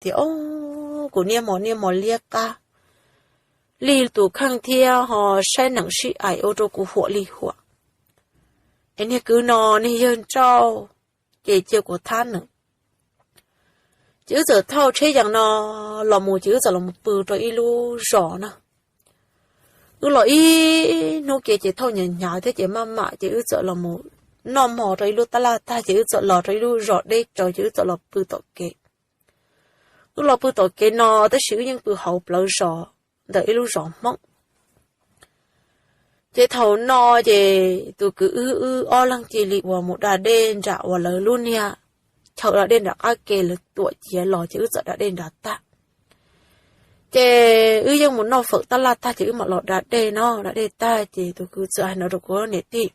tias, Ob, kuv niaj hmo niaj hmo liab qab li tus kheej thiab ho saib neem sib aim ua rau kuv huam li huam. Es niag kwv no niag yawg nrauj, ces cia kuv thab nws. Ces wb txawm thauj tsheb yees no los mus, ces wb txawm los pw rau ib lub zos na. Wb los ib hnub kiag ces thauj hnyav hnyav thiab ces maj mam ces wb txawm los mus noj hmo rau ib lub tab laj tag ces wb txawm los rau ib lub zos deb tsawv ces wb txawm los pw tom kev. Wb los pw tom kev no tab sis wb yeej pw hauv plawv zos ntawm ib lub zos Hmoob. Ces thaum no ces tus kwv wb wb ob leeg cia li uas mus da dej nram uas lawv lub niag chaw da dej nram qab ke lawv tuam ciav los ces wb txawm da dej nrad tag. Ces wb yeej mus noj fawm tab laj tag ces wb mam los da dej no, da dej tag ces tus kwv txawm hais no rau kuv, Niam tij,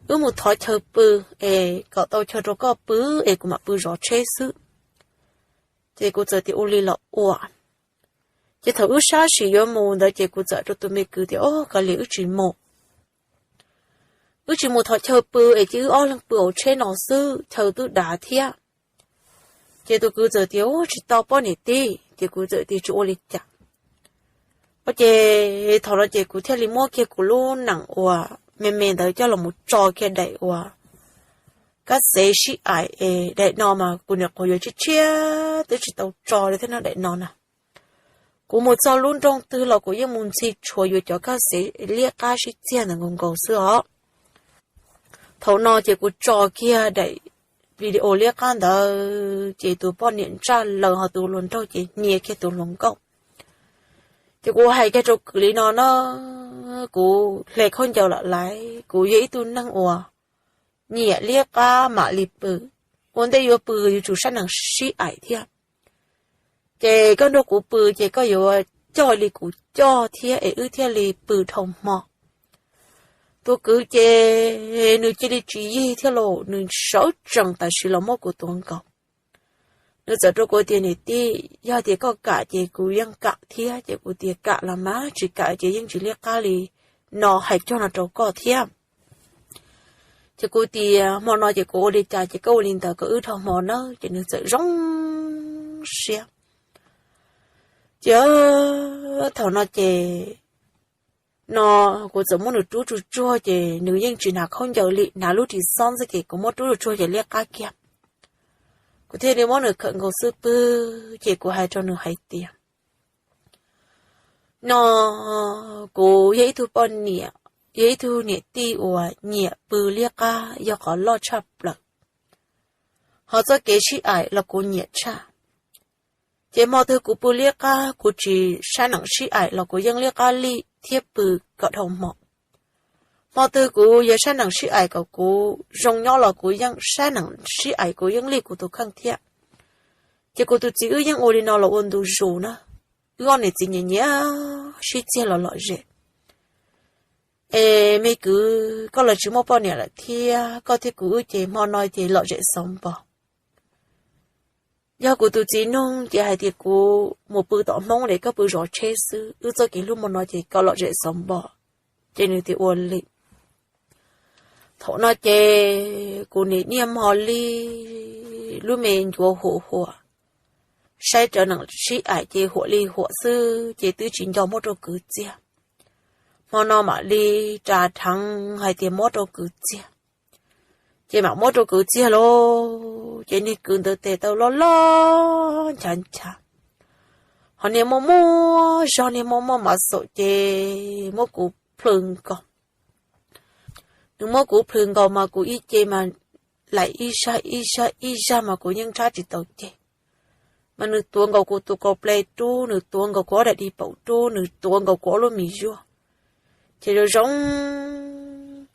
wb mus thov chaw pw es kom tau chaw rau koj pw es kuv mam pw zov tsheb xwb. Ces kuv txawm tias, Ua li los ua. Ces thaum wb sab sim yuav mus ntawd ces kuv txawm rau tus me kwv tias, Ob, kav liam wb tsis mus. Wb tsis mus thov chaw pw es cia wb ob leeg pw hauv tsheb no xwb, chaw twb dav thiab. Ces tus kwv txawm tias, Ub, tsis tau poj niam tij. Ces kuv txawm tias, Tsis ua li cas. Ua ces thaum no ces kuv thiaj li muab kiag kuv lub nees uas me me ntawd coj los mus tso kiag daim uas kab xev sib aim es daim no mas kuv nyuam qhuav yuav tshiab tshiab twb tsis tau tso li thiab no daim no na. Kuv mus txog lub nroog twg los kuv yeej mus ntxhi tshuav yuav cov kab xev liab qab sib txiag ntawd nkaus nkaus xwb os. Thaum no ces kuv tso kiag daim video liab qab ntawd ces tus poj niam ntsaj laws ho tus hluas nraug ces hnia kiag tus hluas nkauj. Ces kuv hais kiag rau kwv li no na, kuv hle khaub ncaws lam laiv, kuv yog ib tug neeg uas nyiam liab qab mam li pw, ua ntej yuav pw yuav tsum saib nees sib aim thiab. Ces koj nrog kuv pw ces koj yuav coj li kuv coj thiab es wb thiaj li pw dhau hmo. Tus kwv ces nws cia li tsis yig thiab los nws sawv tsees tam sim los muab kuv tuav nkaus. Nws txawm rau kuv tias, Niam tij, yog tias koj kam ces kuv yeej kam thiab. Ces kuv tias, Kam los mas, tsis kam ces yeej tsis liab qab li no, hais cog no rau koj thiab. Ces kuv tias, Hmo no ces kuv ua li cas ces koj ua li ntawd kom wb dhau hmo nawb. Ces nws txawm zoo siab. Ces thaum no ces no kuv txawm muab nws rub tsuag tsuag ces nws yeej tsis hnav khaub ncaws li, hnav lub ris xob xwb ces kuv muab rub tsuag tsuag ces liab qab kiag. Kuv thiaj li muab nws khawm nkaus xub pwg ces kuv hais rau nws hais tias, No kuv yog ib tug poj niam, yog ib tug niam tij uas nyiam pw liab qab yog qhov loj tshaj plaws. Ho txoj kev sib aim los kuv nyiam tshaj. Ces hmo twg kuv pw liab qab kuv tsis sab nees sib aim los kuv yeej liab qab li thiab pw kom dhau hmo. Hmo twg kuv yog sab nees sib aim kom kuv zoo nyob los kuv yeej sab nees sib aim kuv yeej li kuv tus kheej thiab. Ces kuv tus txiv wb yeej ua li no los ua ntu zus na. Wb ob niam txiv nyiam nyiam sib txiag los lom zem. Es me kwv, koj los tsis muaj poj niam lawm thiab, koj thiab kuv wb ces hmo no ces lom zem xauv npo. Yog kuv tus txiv nug ces hais tias kuv mus pw tom Hmoob es koj pw zov tsheb xwb, wb txoj kev hlub hmo no ces kom lom zem xauv npo. Ces nws tias ua li. Thaum no ces kuv nim niaj hmo li lub me ncuav huam huam, saib rawv nees sib aim ces huam li huam xwb ces twb tsis nco muab rau kwv txiag. Hmo no mam li ras dheev hais tias muab rau kwv txiag. Ces mam muab rau kwv txiag lauj. Ces niag kwv ntawd tes tau loj loj nchav nchav, ho niag muaj muaj zog niag muaj muaj mav xaum ces muab kuv plhws nkaus. Nws muab kuv plhws nkaus mas kuv ib ce mas laim ib zag ib zag ib zag mas kuv yeej tshab tsis tau ceg. Mas nws tuav nkaus kuv tus kaus ple rub, nws tuav nkaus kuv ob daim di paum rub, nws tuav nkaus kuv ob lub mis zuag. Ces zoo zoo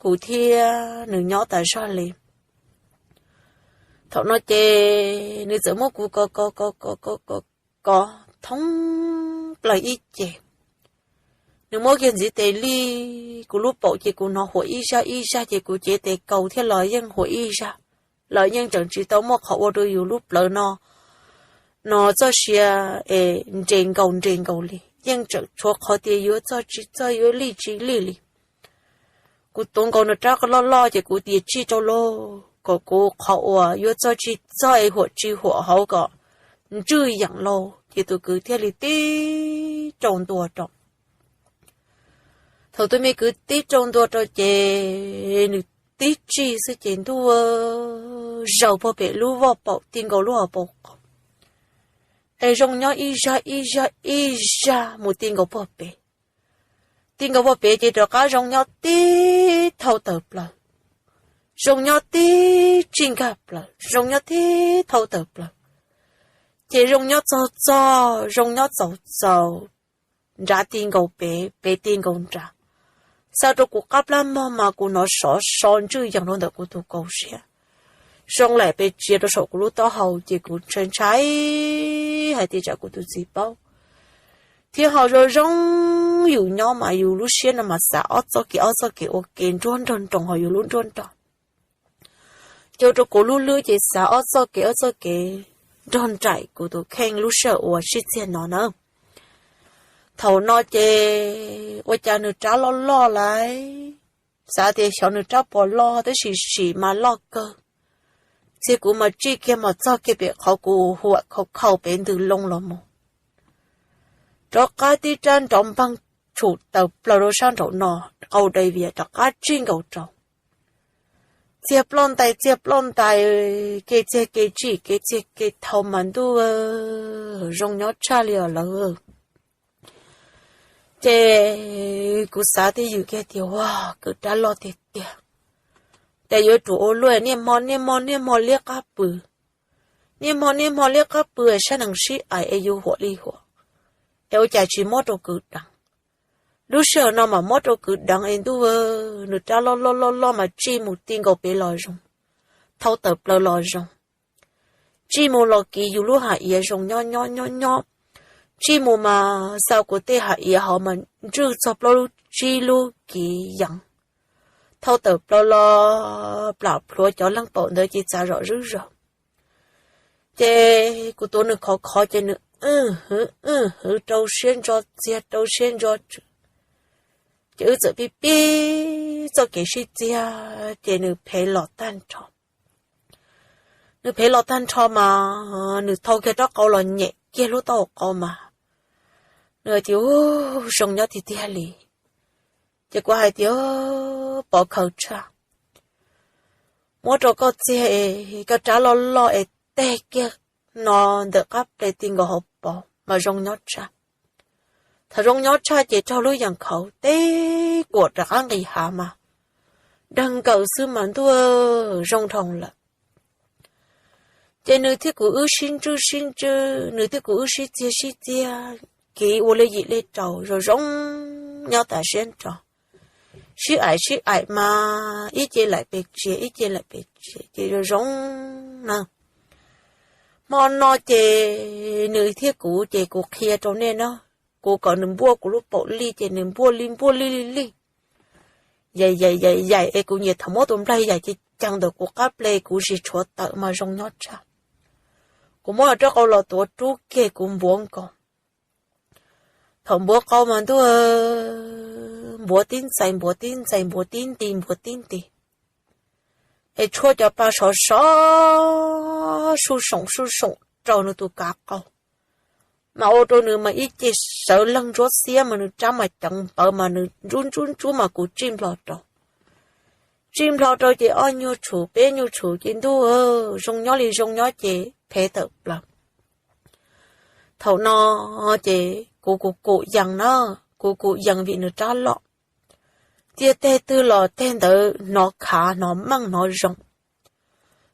kuv thiab nws nyob tas zog li. Thaum no ces nws txawm muab kuv kov kov kov kov kov kov kov thoob plaws ib ce. Nws muab kiag ntxiv tes li kuv lub paum ces kuv hnov huam ib zaj ib zaj ces kuv cev tes kaus thiab los yeej huam ib zaj. Los yeej tseem tsis tau muaj qhov ua rau yus lub plawv no, no txoj sia es nres nkaus nres nkaus li, yeej tseem tshuav qhov tias yuav txog tsis txog yuav lij tsis lij li. Kuv tuav nkaus nws rab qau loj loj ces kuv tias tsij rau lauj, kom kuv qhov uas yuav txog tsis txog es huam tsis huam hauv kom ntswj yeem lauj, ces tus kwv thiaj li tib rau ntua rau. Thaum tus me kwv tib rau ntua rau ces nws tib tsig xwb ces ntuj zaws puag pem lub voj paum ti nkaus lub hauv paus qau, es zoo nyob ib zaj ib zaj ib zaj mus ti nkaus puag pem. Ti nkaus puag pem ces rov qab zoo nyob tib thau tawm plaws, zoo nyob tib tsij nkag plaws, zoo nyob tib thau tawm plaws, ces zoo nyob txog txog, zoo nyob txaus txaus, nrad ti nkaus pem, pem ti nkaus nrad. Xa rau kuv qab plab mog mas kuv hnov sov so ntswj yeem rau ntawm kuv tus kaus siab, zoo lam pes tsia rau saum kuv lub taub hau ces kuv ntshai ntshai hais tias tsam kuv tus txiv paub. Thiab ho zoo zoo yus nyob mas yus lub siab no mas xav ob txoj kev ob txoj kev ua ke nruab nrog nroos hauv yus lub nruab nrog. Ces ua rau kuv lub hlwb ces xav ob txoj kev ob txoj kev nrog nraim kuv tus kheej lub sij hawm uas sib txiag no na. Thaum no ces ua cas nws rab loj loj lauj, xav tias xyov nws rab puas loj tab sis sim mas loj kawg. Txiag kuv mas tsij kiag mas txog kiag pem qhov kuv huam khau khau pem ntws loo los mus. Rov qab tib rab nrov npeeg tshum tawm plaws rau sab nraum no, qau dai vias rov qab tsij nkaus rau. Txiag ploj ntais, txiag ploj ntais, kev txiag kev tsij, kev txiag kev thau mas ntuj zoo nyob tshaj li os lawv. Ces kuv xav twj ywm kiag tias ua kwv rab loj tiag tiag, ces yuav tsum ua luaj niaj hmo niaj hmo niaj hmo liab qab pw, niaj hmo niaj hmo liab qab pw es sab nees sib aim es yus huam li huam, es ua cas tsis muab rau kwv deev. Lub sij hawm no mas muab rau kwv deev es ntuj, nws rab loj loj loj loj mas tsij mus ti nkaus pem los zoo, thau tawm plaws los zoo, tsij mus los kiv yus lub hais iav zoo nyob nyob nyob nyob, tsij mus mas xa kuv tej hais iav hov mas ntswj txog plaub lub tsib lub kiv yees, thau tawm plaws los plam plhuav cov leej paum ntawd ces txav zom zwb zog. Ces kuv tuav nws khov khov ces nws wj hwv wj hwv rau siab ntso txiag rau siab ntso tswm, ces wb txawm pib pib txoj kev sib txiag ces nws phem los tag nrho. Nws phem los tag nrho mas nws thau kiag rab qau los nyem kiag lub taub hau qau mas nws hais tias zoo nyob tiag tiag li. Ces kuv hais tias pov khaws tshaj, muab rau koj txiag es koj rab loj loj es teg kiag no ntawm qab ple ti nkaus hauv paus mas zoo nyob tshaj. Thaum zoo nyob tshaj ces raug lub yees khaus teb kuam rov qab nqis hav mas dawg nkaws xwb mas ntuj zoo dhau lawm. Ces nws thiab kuv wb sib ntswj sib ntswj, nws thiab kuv wb sib txiag sib txiag, kiv ua li yim li rau zoo zoo nyob tas siab nrho. Sib aim sib aim mas ib ce laim pes tsia ib ce laim pes tsia ces zoo zoo na. Hmo no ces nws thiab kuv ces kuv qhia rau nej na, kuv kom nws npuaj kuv lub paum lij ces nws npuaj li npuaj li li li, yaim yaim yaim yaim es kuv nyiam thaum muab tus nplaig yaim ces cees ntawm kuv qab ple kuv zis tshuav tawm mas zoo nyob tshaj. Kuv muab rab qau los tuav rub kiag kuv npuav nkaus. Thaum npuav qau mas ntuj, npuav tib ntxais npuav tib ntxais npuav tib nti npuav tib nti, es tshuab cov pa sov sov sub soom sub soom rau nws tus kav qau, mas ua rau nws mas ib ce sawv leeg ntsuab xiab mas nws rab mas ceev npawv mas nws ntsub ntsub ntsub mas kuv tsij nplho rau. Tsij nplho rau ces ob nyuag tshum peb nyuag tshum ces ntuj, zoo nyob li zoo nyob ces phem tawm plaws. Thaum no ces kuv kuv kum yees na, kuv kum yees vim nws rab loj. Txiag teg twg los teg ntawd hnov khav hnov meej hnov zoo.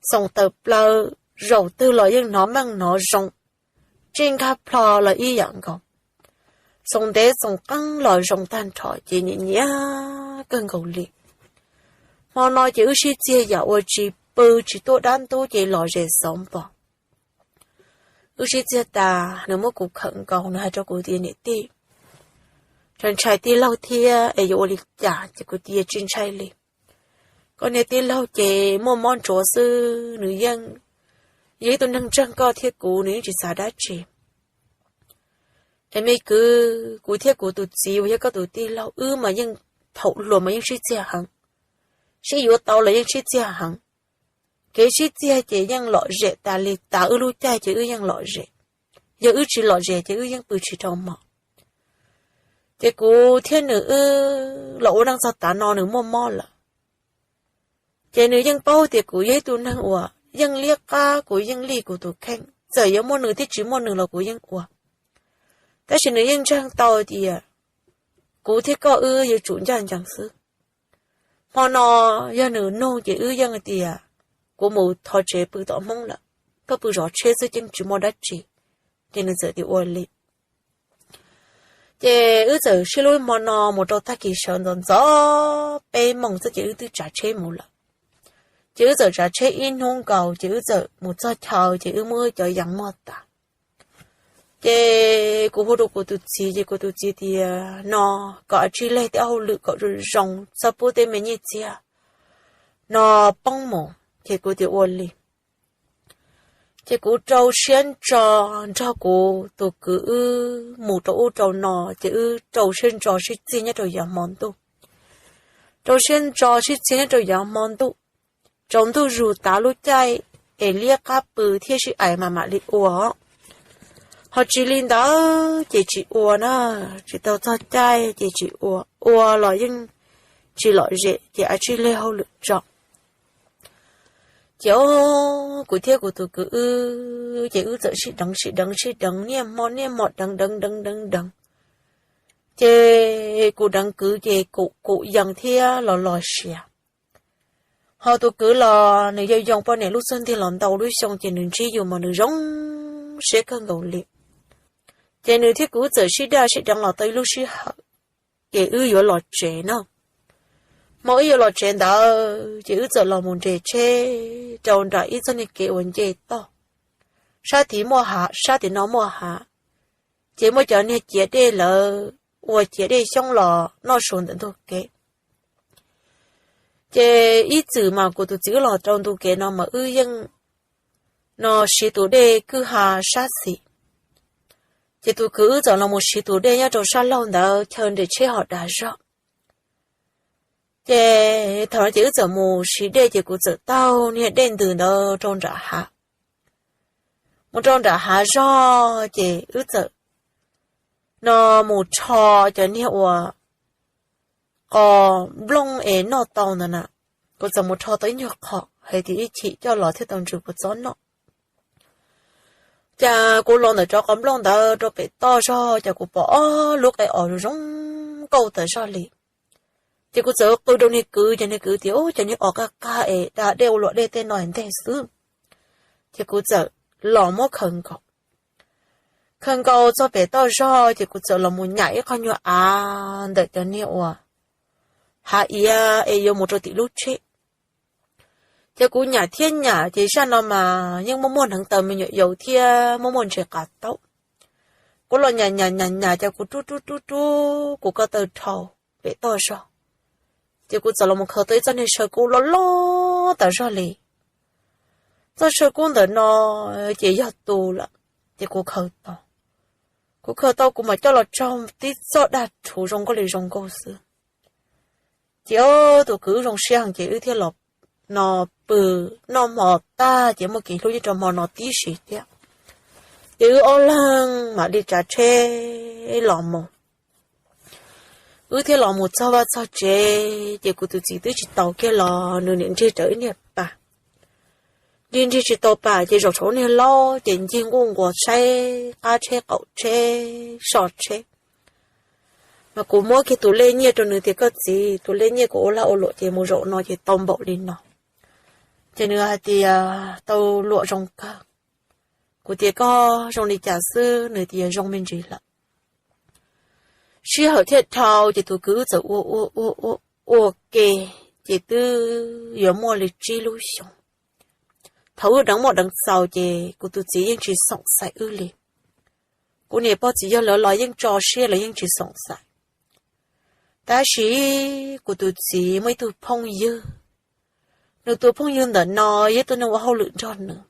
Xoom tawm plaws zaum twg los yeej hnov meej hnov zoo. Tsij nkag plho los ib yam nkaus. Xoom ntev xoom qeeb los zoo tag nrho ces nyiam nyiam kawg nkaus li. Hmo no ces wb sib txiag yam uas tsis pw tsis tuaj dab ntub ces lom zem xov npog. Wb sib txiag tas nws muab kuv khawm nkaus nws hais rau kuv tias niam tij, ntshai ntshai tij laug thiab es yuav ua li cas ces kuv tias tsis ntshai li. Koj niag tij laug ces muaj mob ntsuav xwb, nws yeej yog ib tug neeg ntseeg koj thiab kuv, nws yeej tsis xav dab tsi. Es me kwv, kuv thiab kuv tus txiv uas yog koj tus tij laug wb mas yeej thaum hluas mas yeej sib txiag heev, sib yuav tau los yeej sib txiag heev. Kev sib txiag ces yeej lom zem tas li, tas wb lub caij ces wb yeej lom zem. yog wb tsis lom zem ces wb yeej pw tsis rau mos. Ces kuv thiab nws wb los ua neej txog tav no nws muaj mob lawm. Ces nws yeej paub tias kuv yog ib tug neeg uas yeej liab qab, kuv yeej lij kuv tus kheej, txawm yuav muaj nws thiab tsis muaj nws los kuv yeej ua. Tab sis nws yeej ntseeg tau tias kuv thiab koj wb yuav tsum ncaj ncees xwb. Hmo no yog nws nug ces wb yeej tias kuv mus thov tsev pw tom Hmoob lawm, koj pw zov tsheb xwb yeej tsis muaj dab tsi, ces nws txawm tias ua li. Ces wb txawm sib hlub hmo no mus rau tag kis sawv ntxov ntxov peb moos xwb ces wb twb tsav tsheb mus lawm. Ces wb txawm tsav tsheb ib hnub nkaus ces wb txawm mus txog chaw ces wb muab wb cov yees muag tas. Ces kuv hu rau kuv tus txiv ces kuv tus txiv tias no kom a tsij leg tej hauj lwm kom zoo zoo txhob pub tej me nyiaj txiag no poob mus, ces kuv tias ua li. Ces kuv rau siab ntso nrog kuv tus kwv wb mus rau ub rau no, ces wb rau siab ntso sib txiag nyob rau yav hmo ntuj. Rau siab ntso sib txiag nyob rau yav hmo ntuj, tsaus ntuj zus tav lub caij es liab qab pw thiab sib aim mas mam li ua. Ho tsis li ntawd ces tsis ua na, tsis tau txog caij ces tsis ua, ua los yeej tsis lom zem ces a tsij leg hauj lwm tso. Ces kuv thiab kuv tus kwv wb ces wb txawm sib deev sib deev sib deev niaj hmo niaj hmo deev deev deev deev deev. Ces kuv deev kwv ces kuv kuj yees thiab los los siav. Ho tus kwv los nws yog yoo poj niam lub txuag ntiag los ntau lub xyoo ces nws ntsib yus mas nws zoo siab kawg nkaus li. Ces nws thiab kuv txawm sib daj sib deev los tau ib lub sij hawm, ces wb yuav los tsev no. Hmo wb yuav los tsev ntawd ces wb txawm los mus nres tsheb rau nram ib txoj niag kev uas nce toj, sab tid muaj hav sab tim no muaj hav. Ces muaj cov niag ciav dej lawv ua ciav dej xyoob los noj su ntawm ntug kev. Ces ib txwm mas kuv tus txiv wb los rau ntu kev no mas wb yeej no siv tus dej kwj ha sab xis. Ces tus kwv wb txawm los mus siv tus dej nyob rau sab laug ntawd chaw nres tsheb ho dav zog. Ces thaum no ces wb txawm mus siv dej ces kuv txawm taug niag dej ntws ntawd rau nram hav. Mus rau nram hav zog ces wb txawm no mus rho cov niag uas qos nplooj es noj tau ntawd na. Kuv txawm mus rho tau ib nyuag qhov hais tias ib chim coj los thiaj tau ntsws kuv txob noj. Ces kuv los ntawm cov qos nplooj ntawd rau pem toj zog ces kuv pom ob lub qe os zoo nkauj tawm zog li. Ces kuv txawm qw rau niag kwv ces niag kwv tias ub cov niag os qaj qaj es da dej ua luam dej tej no nteg xwb. Ces kuv txawm los muab khaws nkaus. Khaws nkaus txog pem toj zog ces kuv txawm los mus nyam ib qho nyuag av ntawm cov niag uas hav iav es yuav mus rau tim lub tsheb. Ces kuv nyam thiab nyam ces zaj no mas yeej muaj muaj hneev taw me nyuam yaus thiab muaj muaj ntses qav taub. Kuv los nyam nyam nyam nyam ces kuv rub rub rub rub kuv ko taw dhau pem toj zog. Ces kuv txawm los mus khaws tau ib txoj niag saw kub loj loj tas zog li. Txoj saw kub ntawm no ces yog tu lawm, ces kuv khaws tau. Kuv khaws tau kuv mam coj los tsaug tib txoj daj rhuv zoo nkauj li zoo nkauj xwb. Ces tus kwv wb zoo siab heev ces wb thiaj los no pw noj hmo tag ces muaj kev hlub nyob rau hmo no tib si thiab. Ces wb ob leeg mam li tsav tsheb los mus. Wb thiaj los mus txog vaj txog tsev ces kuv tus txiv twb tsis tau kiag los nws niam nrig rawv ib niag pas. Nrig nrig tsis tau pas ces zaum saum niag laub ces ncig nquj nquas saib qab tsheb qaum tsheb so tsheb. Mas kuv muab kiag tus lej nyiaj rau nws tias koj txiv, tus lej nyiaj kuv ua lag ua luam ces mus zaum no ces tau npaum li no. Ces nws hais tias tau luam zoo kawg. Kuv tias koj zoo li cas xwb, nws tias zoo me ntsis lawm. Sij hawm thiaj dhau ces tus kwv wb txawm ua ua ua ua ua ke, ces twb yuav muaj li tsib lub xyoos. Thaum wb deev muaj deev txaus ces kuv tus txiv yeej tsis xoom xaiv wb li. Kuv niam pog txiv yawg lawv los yeej tso siab los yeej tsis xoom xaiv. Tab sis kuv tus txiv muaj ib tug phooj ywg, nws tus phooj ywg ntawm no yog ib tug neeg ua hauj lwm nrog nws,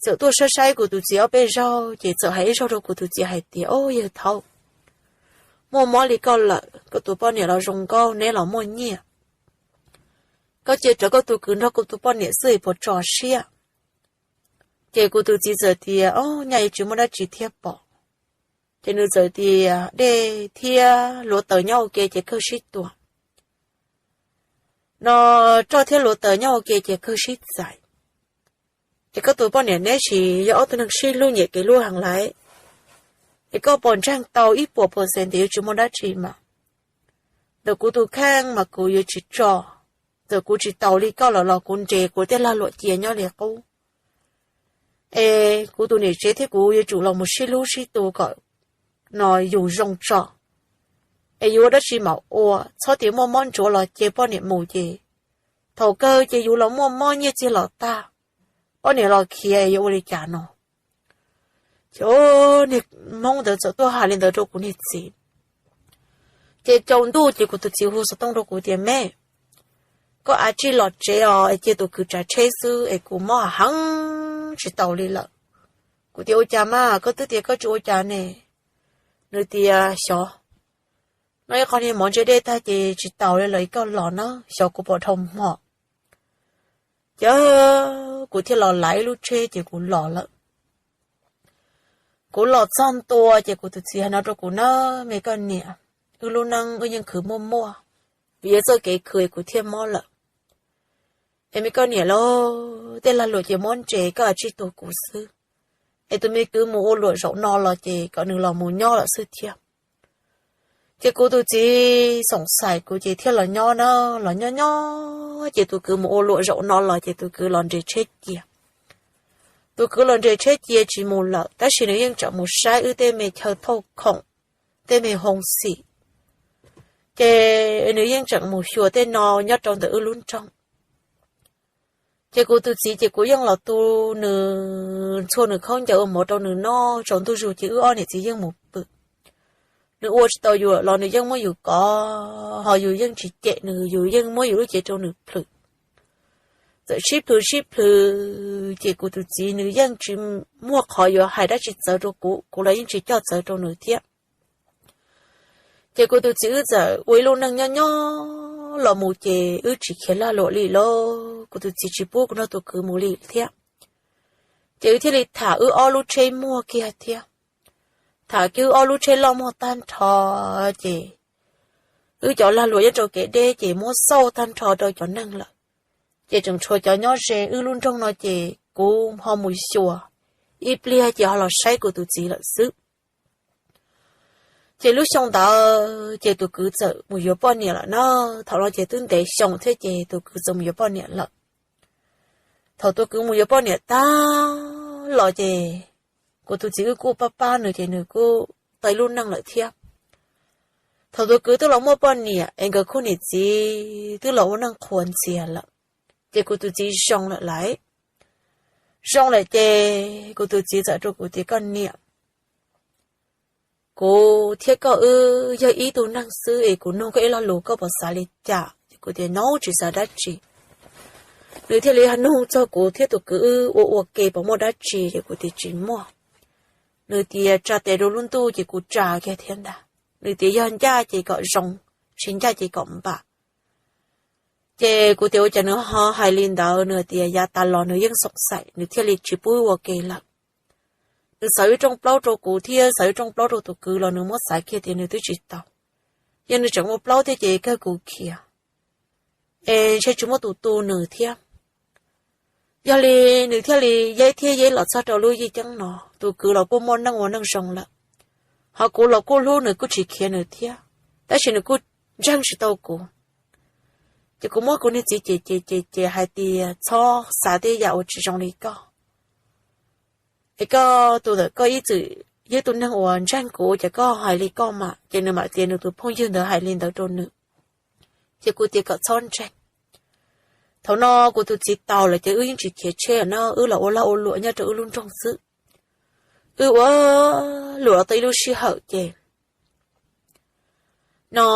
txawm tuaj saib saib kuv tus txiv ob peb zaug ces txawm hais ib zaug rau kuv tus txiv hais tias, Au yawg thaub, muaj mob li koj lawm, koj tus poj niam los zoo nkauj, neb los muaj nyiaj, koj cia rau koj tus kwv nrog koj tus poj niam xwb puas tso siab? Ces kuv tus txiv txawm tias, Ob, nyaj yuav tsis muaj dab tsi thiab pom. Ces nws txawm tias, Dej thiab hluav taws nyob ua ke ces kawg sib tua, no roj thiab hluav taws nyob ua ke ces kawg sib txais. Es koj tus poj niam neb sis yog ob tug neeg sib hlub nyiam kev hlub heev lawm, es koj puas ntseeg tau ib puas percent tias yuav tsis muaj dab tsi mas? Ntawm kuv tus kheej mas kuv yuav tsis tso. Txawm kuv tsis taus li koj lawm los kuv nres kuv tej lag luam cia nyob li qub. Es kuv tus niam tsev thiab kuv yuav tsum los mus sib hlub sib tu kom no yus zoo tso. Es yuav ua dab tsi mam ua, txhob tias muaj mob ntsuav los cia poj niam mus ces thaum kawg ces yus los muaj mob nyiaj txiag los tag, poj niam los khiav es yuav ua li cas no? Ces niag Hmoob ntawd txawm tuaj hais li ntawd rau kuv niag txiv. Ces tsaus ntuj ces kuv tus txiv hu xov tooj rau kuv tias, Me, koj av tsij los tsev os, es cia tus kwv tsav tsheb xwb es kuv mob heev tsis taus li lawm. Kuv tias, Ua cas mas koj twb tias koj tsis ua cas ne? Nws tias, Xyov, noj ib qho niag mov ntse dej tag ces tsis taus li lawm, koj los na, xyov kuv puas dhau hmo. Ces kuv thiaj los laiv ib lub tsheb ces kuv los lawm. Kuv los txog ntua ces kuv tus txiv hais no rau kuv na, Me koj niam, wb lub neej wb yeej khwv muaj muaj, vim yog txoj kev khwv kuv thiaj mob lawm. Es me koj niam lauj, tej lag luam ces muab ntses, koj av tsij tuag kuv xwb. Es tus me kwv mus ua luam zaum no los ces kom nws los mus nyob lawm xwb thiab. Ces kuv tus txiv xoom xaim kuv ces thiaj los nyob na, los nyob nyob ces tus kwv mus ua luam zaum no los ces tus kwv los nres tsheb cia. Tus kwv los nres tsheb cia tsis mus lawm tab sis nws yeej tseem mus saib wb tej me chaw thauj khoom, tej me hoo xim, ces nws yeej tseem mus xyuas tej no nyob rau ntawm wb lub nroog. Ces kuv tus txiv ces kuv yeej los tu nws, ntxhua nws khaub ncaws ua mov rau nws noj, tsaus ntuj zus ces wb ob niam txiv yeej mus pw. Nws ua tsis tau yus los nws yeej muab yus kov, ho yus yeej tsis cem nws, yus yeej muab yus lub cev rau nws plhws. Txawm sib plhws sib plhws ces kuv tus txiv nws yeej tsis muaj qhov yuav hais dab tsi txawv rau kuv, kuv los yeej tsis coj txawv rau nws thiab. Ces kuv tus txiv wb txawm ua ib lub neej nyob nyob los mus ces wb tsis khiav lag luam li lauj, kuv tus txiv tsis pub kuv nrog tus kwv mus li thiab. Ces wb thiaj li tham wb ob lub tsheb muag kiag thiab. Tham kiag wb ob lub tsheb loj muag tag nrho ces wb cov lag luam nyob rau kev deb ces muab xauj tag nrho rau cov neeg lawm. Ces tseem tshuav cov nyob ze wb lub nroog no ces kuv ho mus xyuas ib pliag ces ho los saib kuv tus txiv lawm xwb. Ces lub xyoo ntawd ces tus kwv txawm mus yuav poj niam lawm na. Thaum no ces twb ntev xyoo thiab ces tus kwv txawm mus yuav poj niam lawm. Thaum tus kwv mus yuav poj niam tag los ces kuv tus txiv wb kuj pab pab nws ces nws kuj tau ib lub neej lawm thiab. Thaum tus kwv twb los muaj poj niam es nkawd khub niam txiv twb los ua neej qhuas ntxiag lawm, ces kuv tus txiv zoo lawm lauj. Zoo lawm ces kuv tus txiv txawm rau kuv tias, Koj niam, kuv thiab koj wb yog ib tug neeg xwb es kuv nug koj ib lo lus koj puas xav li cas? Ces kuv tias, Nyob tsis xav dab tsi. Nws thiaj li nug txog kuv thiab tus kwv wb ua ua ke puas muaj dab tsi, ces kuv tias, Tsis muaj. Nws tias, Tsa tes rau lub ntuj, ces kuv tsa kiag thiab ntag. Nws tias, Yog ncaj ces kom zoo, tsis ncaj ces kom npam. Ces kuv tias, Ua cas nws ho hais li ntawd? Nws tias yav tas los nws yeej xoom xaim, nws thiaj li tsis pub wb ua ke lawm. Nws xaws ib rooj plaub rau kuv thiab xaws ib rooj plaub rau tus kwv los nws muab xaiv kiag tias nws twb tsis tau. Yog nws tseem ua plaub thiab ces kawg kuv khiav, es ntshe tsis muaj tus tu nws thiab. Yog li nws thiaj li yeb thiab yeb los txog rau lub yij ceeb no, tus kwv los kuj muaj neej ua neej zoo lawm, ho kuv los kuj hlub nws kuj tsis khiav nws thiab, tab sis nws kuj ntseeg tsis tau kuv. Ces kuv muab kuv niag txiv cem cem cem cem hais tias, Txhob xav tej yam uas tsis zoo li koj. Es koj tus ntawm koj ib txwm yog tus neeg uas ntseeg kuv, ces koj hais li koj mas. Ces nws mam tias nws tus phooj ywg ntawd hais li ntawd rau nws. Ces kuv tias kom txhob ntseeg. Thaum no kuv tus txiv tau lawm ces wb yeej tsis khiav tsheb na, wb los ua lag ua luam nyob rau wb lub nroog xwb. Wb ua luam los tau ib lub sij hawm ces no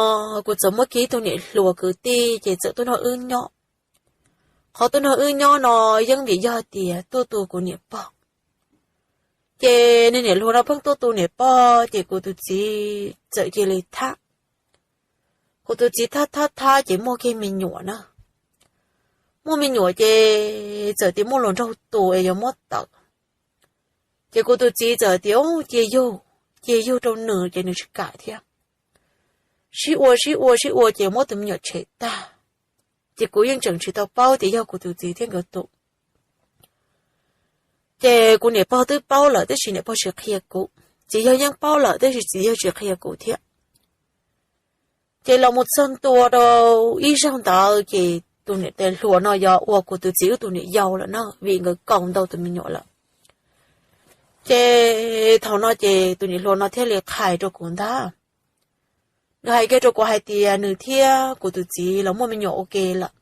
kuv txawm muaj kiag ib tug niam hluas kwv tij ces txawm tuaj nrog wb nyob. Qhov tuaj nrog wb nyob no yeej vim yog tias tuaj tu kuv niam pog. Ces niag niam hluas no pheej tuaj tu niam pog ces kuv tus txiv txawm cia li thab. Kuv tus txiv thab thab thab ces muaj kiag me nyuam na. Muaj me nyuam ces txawm tias muaj hluas nraug tus es yuav muab tawm. Ces kuv tus txiv txawm tias, Cia yug, cia yug rau nws ces nws tsis kam thiab. Sib ua sib ua sib ua ces muab tus me nyuam tshem tag. Ces kuv yeej tseem tsis tau paub tias yog kuv tus txiv thiab nkawd tus. Ces kuv niam pog twb paub lawm tab sis niam pog tsis qhia kuv, txiv yawg yeej paub lawm tab sis txiv yawg tsis qhia kuv thiab. Ces los mus txog ntua rau ib zaug ntawd ces tus niam tais hluas no yog ua kuv tus txiv wb tus niam yau lawm na, vim nkawd kaus ntau tus me nyuam lawm. Ces thaum no ces tus niam hluas no thiaj li qhais rau kuv ntag. Nws hais kiag rau kuv hais tias nws thiab kuv tus txiv los muaj me nyuam ua ke lawm.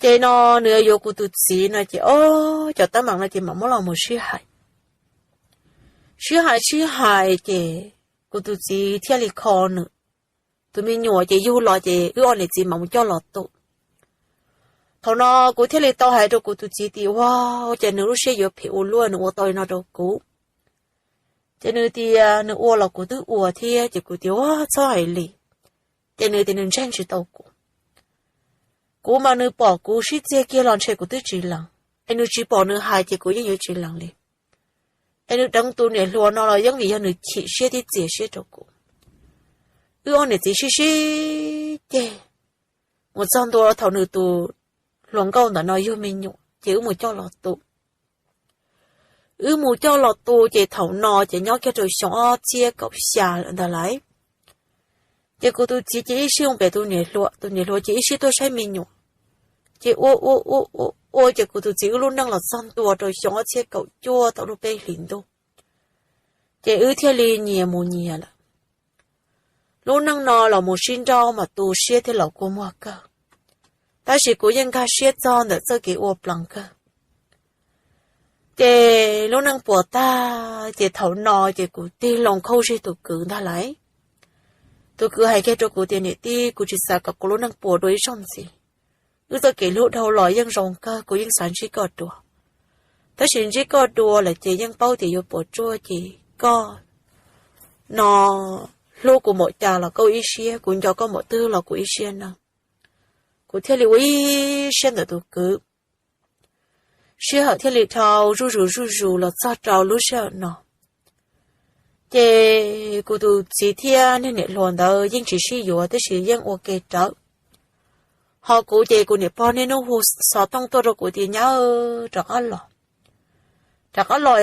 Ces no nws yuav kuv tus txiv no ces o, cov teeb meem no ces mam muab los mus sib hais. Sib hais sib hais ces kuv tus txiv thiaj li kho nws tus me nyuam ces yug los ces wb ob niam txiv mam mus coj los tu. Thaum no kuv thiaj li tau hais rau kuv tus txiv tias, Ua, ces nws lub siab yuav phem ua luaj nws ua tau li no rau kuv. Ces nws tias nws ua los kuv twb ua thiab ces kuv tias, Ua, txhob hais li. Ces nws tias nws ntseeg tsis tau kuv. Kuv mas nws pom kuv sib txiag kiag los ntshe kuv twb tsis lees, es nws tsis pom nws hais ces kuv yeej yuav tsis lees li. Es nws deev tus niam hluas no los yeej vim yog nws chim siab thiab txias siab rau kuv. Wb ob niam txiv sib sib ceg mus txog ntua thaum nws tus hluas nkauj ntawm no yug me nyuam ces wb mus coj los tu. Wb mus coj los tu ces thaum no ces nyob kiag rau xyoo ob txhiab kaum xya lawm ntag lauj. Ces kuv tus txiv ces ib sij mus pem tus niam hluas, tus niam hluas ces ib sij tuaj saib me nyuam. Ces ua ua ua ua ua ces kuv tus txiv wb lub neej los txog ntua rau xyoo ob txhiab kaum cuaj thaum lub peb hlis ntuj, ces wb thiaj li nyias mus nyias lawm. Lub neej no los mus sib nrauj mas tu siab thiab los kua muag kawg, tab sis kuv yeej nkag siab txog ntawm txoj kev ua plees kawg. Ces lub neej puas tag ces thaum no ces kuv tig loo khauj zig tus kwv ntag lauj. Tus kwv hais kiag rau kuv tias, Niam tij, kuv tsis xav kom kuv lub neej puas dua ib zaug ntxiv. Wb txoj kev hlub dhau los yeej zoo kawg, kuv yeej xav ntsib koj dua. Tab sis ntsib koj dua lawm ces yeej paub tias yuav puas tsuaj ces koj no hlub kuv npaum cas los koj ua ib siab, kuv nco koj npaum twg los kuv ib siab no. Kuv thiaj li ua ib siab ntawm tus kwv. Sij hawm thiaj li dhau zuj zus zuj zus los txog rau lub sij hawm no. Ces kuv tus txiv thiab niag niam hluas ntawd yeej tsis sib yuav tab sis yeej ua ke rawv. Ho kuv ces kuv niam pog niaj hnub hu xov tooj tuaj rau kuv tias, Nyab, rov qab los, rov qab los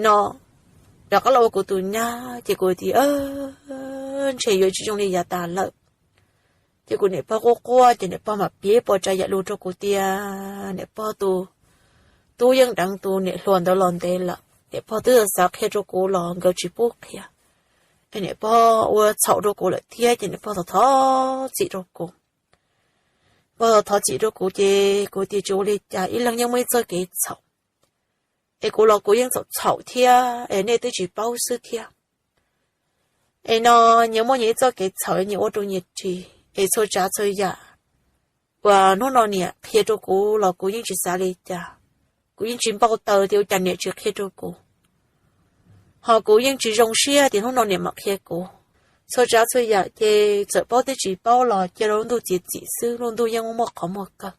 no, rov qab los ua kuv tus nyab. Ces kuv tias, Ntshe yuav tsis zoo li yav tas lawm. Ces kuv niam pog quaj quaj ces niam pog mam piav puas tsav yam lus rau kuv tias niam pog tus tub yeej deev tus niam hluas ntawd los ntev lawm, niam pog twb xav qhia rau kuv los nkawd tsis pub qhia. Es niam pog ua txhaum rau kuv lawm thiab ces niam pog thov thov txim rau kuv. Pog thov thov txim rau kuv ces kuv tias tsis ua li cas, ib leeg yeej muaj ib txoj kev txhaum. Es kuv los kuv yeej txhaum txhaum thiab es nej twb tsis paub xwb thiab. Es no nyias muaj nyias ib txoj kev txhaum nyias ua rau nyias ris, es txhua tsav txhua yam uas hnub no niam qhia rau kuv los kuv yeej tsis xav li cas. Kuv yeej tsis npau taws tias ua cas niam tsis qhia rau kuv. Ho kuv yeej tsis zoo siab tias hnub no niam mam qhia kuv. Txhua tsav txhua yam ces txawm paub twb tsis paub los cia lub ntuj txiav txim xwb, lub ntuj yeej muaj qhov muag kawg.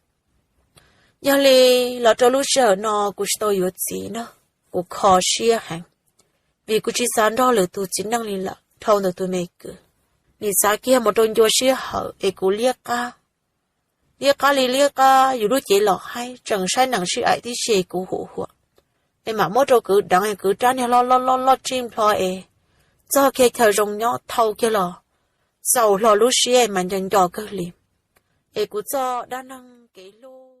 Yog li los rau lub sij hawm no kuv tsis tau yuav txiv na, kuv kho siab heev, vim kuv tsis xav nrog lwm tus txiv neej li lawm dhau ntawm tus me kwv. Nim xav kiag mus rau ncua sij hawm es kuv liab qab, liab qab li liab qab yus lub cev los haib, tseem saib nees sib aim tib si kuv huam huam. Es mam muab rau kwv deev es kwv rab niag loj loj loj loj tsij nplho es txog kiag chaw zoo nyob thau kiag los xaus hlo lub siab mas nco nco kawg li. Es kuv txoj dab neeg kev hlub